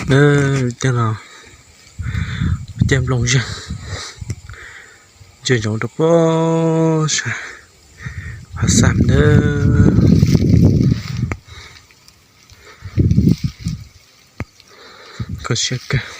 Nawb, coj los caij nplooj zeeg ntsia ntsoov rau pob sab Phav Xam nawb. Kho siab kawg.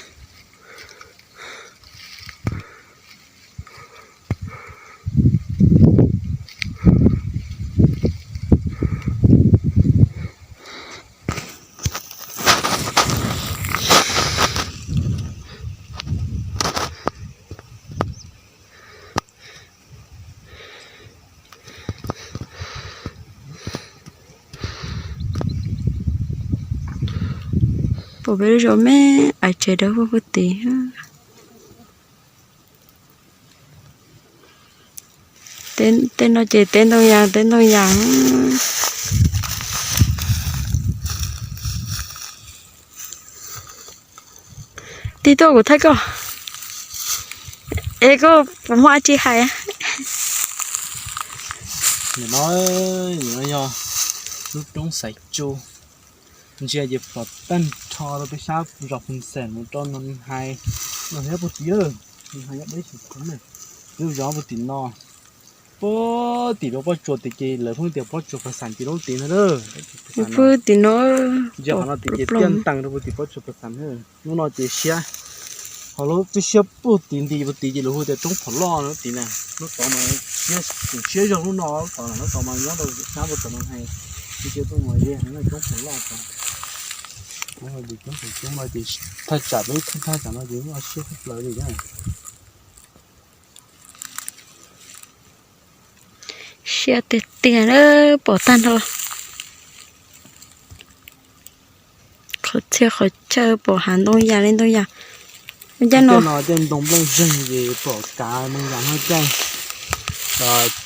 Pom peb lub zos me, ais tsev dawb huv puag tim. Tej no ces teb ntoo yas, teb ntoo yas. Tig tuaj kuv thaij koj. Es koj puas muaj dab tsi hais? Nim no, nim no yog lub roob Xaiv Tsu, ntsia ces pom tag nrho rau peb sab zos Phoos Xeem mus rau Noo Hais, Noo Hais nyob puag tim lawm, Noo Hais nyob deb tsis tau na, lub zos puag tim no. Puag tim rau pob tsuas tim ces lawv pheej tias pob tsuas Phav Xam ces lub tim no na. Puag tim no, ntsia qhov no tim ces tiaj ntees rau puag tim pob tsuas Phav Xam na. Lub no ces siab, ho lub twb siab puag tim nti puag tim ces lawv hu tias roob Phom Loj no tim na. Lub tod mas siab, tseem siab zog lub no, lub tod, lub tod mas nyob rau sab puag tom Noo Hais, ntsia tuaj mas yog roob Phom Loj tod. Roob Phom Loj ces thaj tsam peb thaj tsam no ces siab tshaj plaws li na. Siab tiag tiag na, pom tag nrho qhov txhia qhov chaw, pom hav ntoo yas li ntoo yas. Ncaj no tej ntoo nplooj zeeg ces pom kav ntoo yas no caij.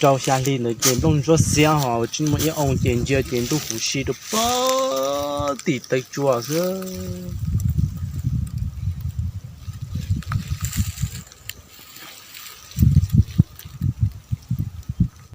Rau xya hli ntawd ces nplooj ntsuab xiab ho tsis muaj ib oo ces ntsia ces ntuj huv si rau pob tim taw tsua xwb.